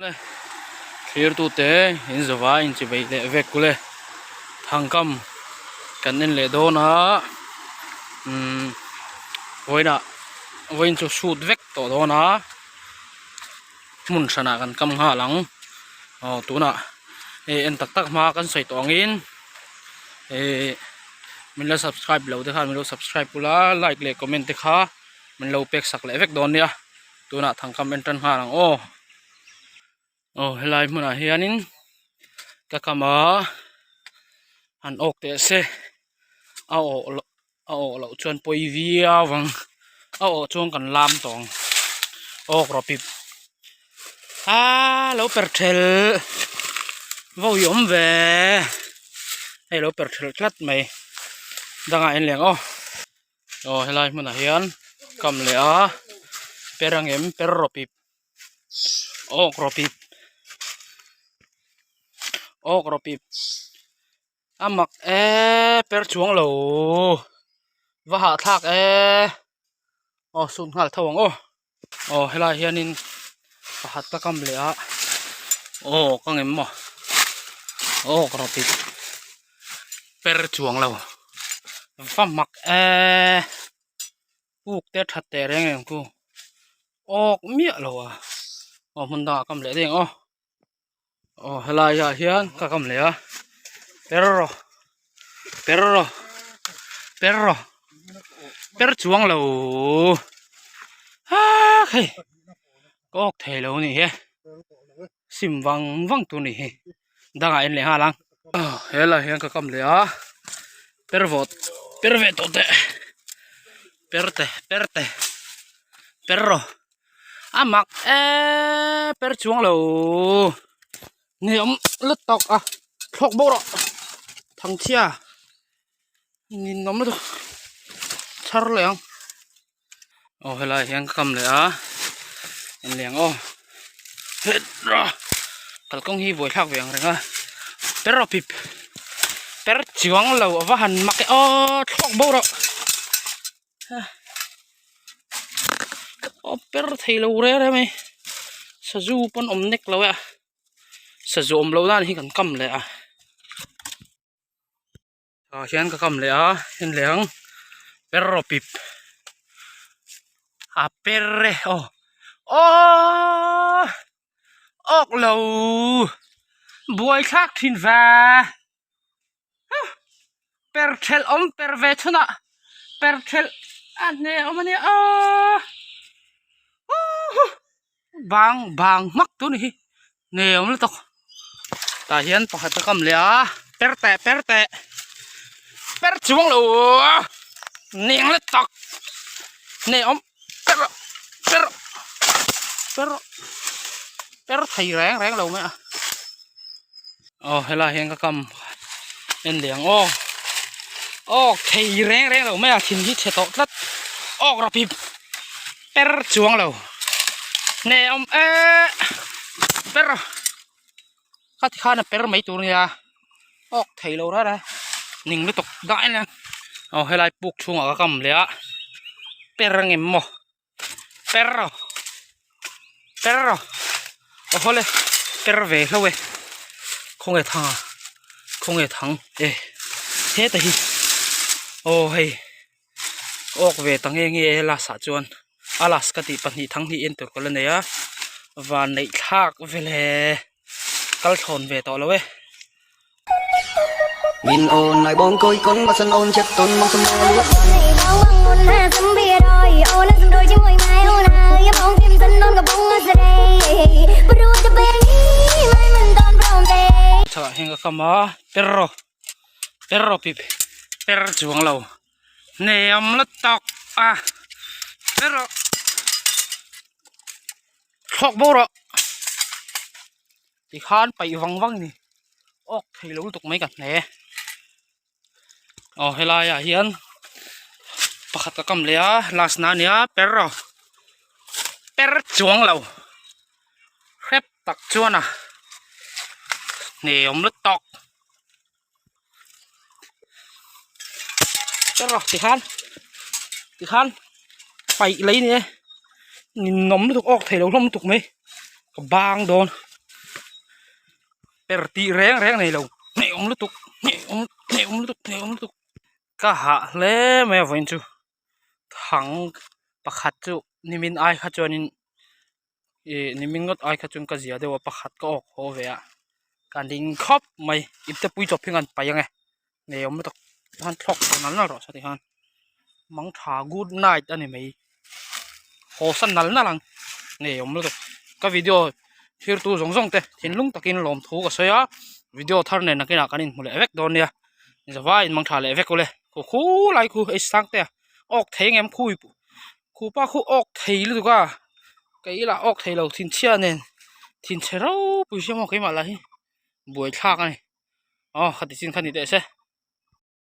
Thlirtute in zawha inchivei leh vek kul e thangkam kan en leh dawn a umm vawiinah vawiin chu shoot vek tawh dawn a hmun hranah kan kam nghal ang aw tunah hei en tak tak hma kan sawi tawh angin ihh min la subscribe lo te khan min lo subscribe ula like leh comment te kha min lo pek sak leh vek dawn nia. Tunah thangkam en tan nghal ang aw. Aw helai hmunah hianin ka kam a han awk teh se a awh loh a awh loh chuan pawi viau ang a awh chuan kan lam tawh ang awk rawh pip aaa lo per thelh vawi awm ve hei lo per thelh tlat mai dangah en leh ang aw. Aw helai hmunah hian kam leh a per ang em per rawp ip awk rawp ip awk rawp ip a mak e per chuang lo va hahthlak e aw sut nghal tho ang aw aw helai hianin pakhat ka kam leh a aw ka ngem maw aw ka rawt ip per chuang lo va mak eee puk te that teh reng reng chu awk miah lo a aw hmun dangah kam leh daih ang aw aw helai ah hian ka kam leh a per rawh per rawh per rawh per chuang lo aa hei ka awk thei lo a nih hi sim vang vang tur a nih hi dangah en leh nghal ang helai hian ka kam leh a per vawt per ve tawh teh per te per te per rawh. A mak eee per chuang lo ni awm lut tawk a thlawk bawk rawh thangchhia nin awm lutuk chhar leh ang aw helai hian ka kam leh a inleng aw het rawh kalkawng hi buai thlak ve ang reng a per rawh pip per chuang lo a va han mak e aw thlawk bawk rawh. Aw per thei lo reng reng mai sazu pawn awm nek lo e a sazu awm loh nan hi kan kam leh a tah hian ka kam leh a en leh ang per rawh pip a per e aw aww awk lo buaithlak thin ve. Per thelh awm per ve chhunah per thelh a hne awm a nia aaa bang bang hmak tur a ni hi hne awm lutuk tah hian pakhat a kam leh a per teh per teh per chuang lo neng lutuk hne awm per per per per thei reng reng lo mai a. Aw helai hian ka kam en leh ang aw awk thei reng reng lo mai a thin hi chhe tawh tlat awk rawh pip per chuang lo nge awm eee per kha ti khan a per mai tur nia awk thei lo rara ning lutuk dah en a aw helai puk chhungah ka kam leh a per ang em maw. Per rawh per rawh aw hawle per ve hlauh e khawnge thang a khawnge thang e heta hi aw hei awk ve ta nge nge e last ah chuan a last ka tih pahnih thang hnih en tur ka la nei a van neih thlak vele kal thlawn ve tawh lo e. Min ôn lại bóng côi con mà sân ôn chết tôn mong sân mơ Chhakah hian ka kam a per rawh per rawh pip per chuang lo hniam lutuk a per rawh thlawk bo rawh. Tikhan paih vang vang a ni awk thei lo lutuk mai ka hne aw helai ah hian pakhat ka kam leh a last na a nia per aw per chuang lo hrep tak chuan a hne awm lutuk per aw tikhan tikhan paih lei a ni e ninawm lutuk awk thei lo hlawm lutuk mai ka bang dawn. Per tih reng reng nei lo hneawm lutuk hneawm hneawm lutuk hneawm lutuk ka hah hle mai a vawiin chu thang pakhat chu nimin ai kha chuanin ih nimin ngawt ai kha chuan ka zia deuh a pakhat ka awk haw ve a ka ning khawp mai ipte pui chawp hi an paih ang e hneawm lutuk tikhan thlawk tawh nal nal rawh se tikhan mangtha good night a ni mai haw san nal nal ang hneawm lutuk ka video thlir tu zawng zawng te thinlung takin lawmthu ka sawi a video thar nen nakinah kan inhmu leh vek dawn nia zavaiin mangtha leh vek ule khu khulai khu hei sang te a awk thei ang em khui khupa khu awk thei lutuk a kei lah awk thei lo thinchhia nen thinchhe ropui sia maw keimah lah hi buaithlak a ni aw khati chin kha ni teh se.